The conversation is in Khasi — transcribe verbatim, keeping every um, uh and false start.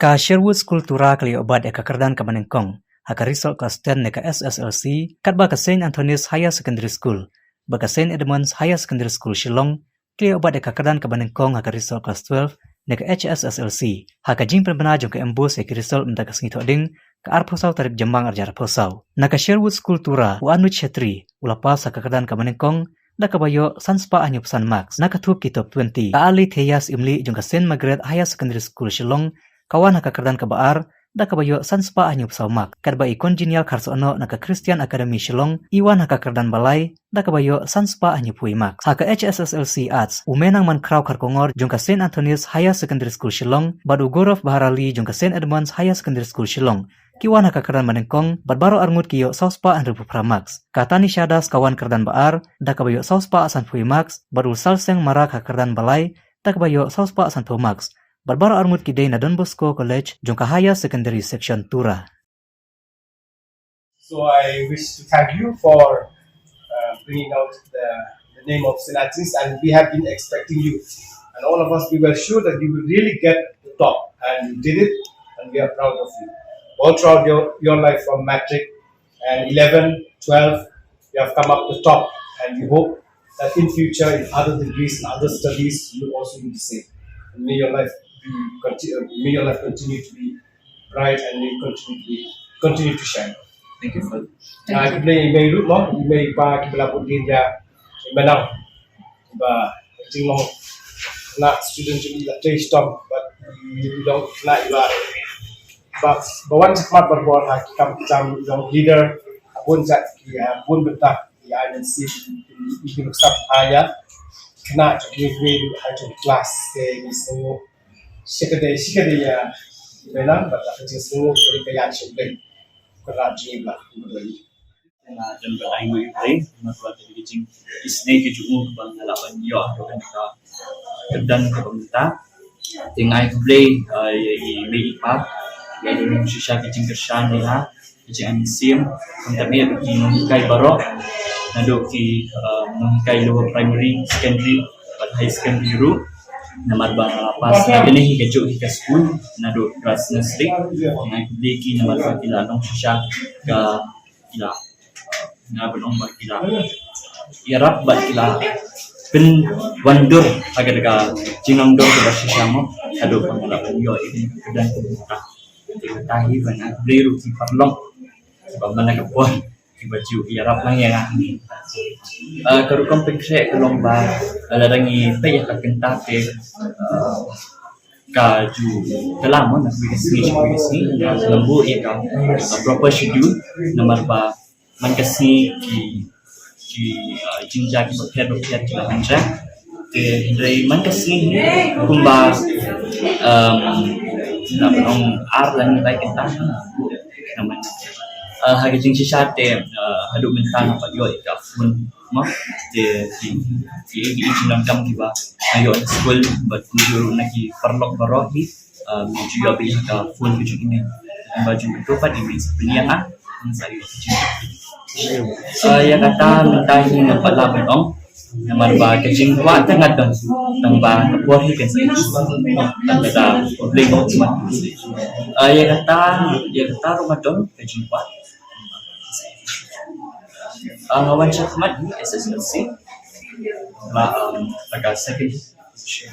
Ka Sherwood School Tura ka la ïoh bat ïa ka kyrdan kaba nyngkong ha ka result class ten ne ka S S L C, katba ka Saint Anthony's Higher Secondary School bad ka Saint Edmund's Higher Secondary School Shillong ki la ïoh bat ïa ka kyrdan kaba nyngkong ha ka result class twelve ne ka H S S L C, ha ka jingpynbna jong ka MBOSE ïa ki result mynta ka sngi Thohdieng, ka arphew saw tarik Jymmang arhajar arphew saw. Na ka Sherwood School Tura, u Anuj Chetri u la pass ha ka kyrdan kaba nyngkong da kaba ïoh san spah hynñiewphew san marks na ka thup ki top twenty. Ka Alitheas Imli jong ka Saint Margaret Higher Secondary School Shillong ka wan ha ka kyrdan kaba ar da kaba ïoh san spah hynñiewphew saw marks, katba i Congenial Kharsohnoh na ka Christian Academy Shillong i wan ha ka kyrdan ba lai da kaba ïoh san spah hynñiewphew wei marks. Ha ka H S S L C Arts, u Menangmankhraw Kharkongor jong ka Saint Anthony's Higher Secondary School Shillong bad u Gaurav Baharali jong ka Saint Edmund's Higher Secondary School Shillong ki wan ha ka kyrdan ba nyngkong bad baroh arngut ki ïoh saw spah hynriewphew phra marks. Ka Tanisha Das ka wan kyrdan ba ar da kaba ïoh saw spah sanphew wei marks bad u Salseng Marak ha kyrdan ba lai da kaba ïoh saw spah sanphew marks. Bad baroh arngut ki dei na Don Bosco College jong ka Higher Secondary Section Tura. So I wish to thank you for uh, bringing out the, the name of Saint Anthony's, and we have been expecting you. And all of us, we were sure that you will really get the top, and you did it, and we are proud of you. All throughout your, your life, from matric and eleven, twelve, you have come up the top, and we hope that in future, in other degrees, in other studies, you will also do the same. And may your life be continue, may your life continue to be bright and you continue to be, continue to shine. Thank you, Father. Thank you. Ki Blei, i mei ruh mo, i mei i pa kiba la bud ïa i Menang, ba jinglong na student jong i la trei shitom, ba i long na i ba ba ba wan shakhmat barabor ha ki kam ki jam, i long leader ha bun jait ki, ha bun bynta. I ai mynsiem i ki nuksa ha ïa khynnah jong ki, ruh ha jong class, te i sngew shikatdei shikatdei ïa i Menang, bad ka jingsngew ka ïa shim Blei. Ka la jingim la. Nga don ba ai ngi Blei, ma ka jing isnei ki jong u ba nga la ban ïoh ha ka kyrdan kaba mynta. Te nga ai Blei ïa i mei i pa, ïa i nong shisha ki jingkyrshan ïa nga, ki jingaiñ mynsiem, kumta me ki nonghikai baroh, naduh ki nonghikai lower primary, secondary bad high secondary ruh. Namar ba nga la pass na kane hi kajuh hi ka skul naduh class nursery. Nga ai Blei ki namar ba ki la long shisha ka, ki la, nga ban ong ba ki la ïarap bad ki la pynwandur ha ka jinglong dor kaba shisha mo, haduh ba nga la pynïoh ïa ka kyrdan kaba mynta. Te kata hi ba nga ai Blei ruh ki paralok kiba man la ka por kiba ju ïarap lang ïa nga. Ka rukom pynkhreh ka long ba lada ngi peit ïa ka kyrdan te ka ju kylla mo na kawei ka sngi sha kawei ka sngi, nga lam buh ïa ka proper schedule namar ba man ka sngi ki ki jingjia kiba pher ba pher ki la pynjah. Te hynrei man ka sngi hi kumba na ban ong ar lane lai kynta. Ha ka jingshisha te haduh mynta nga pat ïoh ïa ka phone mo, te ki ki ki jingdonkam kiba nga ïoh na skul bad kumjuh ruh na ki paralok baroh hi. Ngi ju ïoh beit ha ka phone ka jong i mei. Ba ju to pat i mei sa pynïaid nga, ngan sa ïoh ka jingkyrkhu. Ïa kata mynta hi nga pat lah ban ong namar ba ka jingkwah te nga don, tang ba ka por hi kan sa ïoh. Tang kata Blei mo. Ïa kata, ïa kata ruh nga don ka jingkwah. Nga wan shakhmat hi S S L C. Ba ka second position.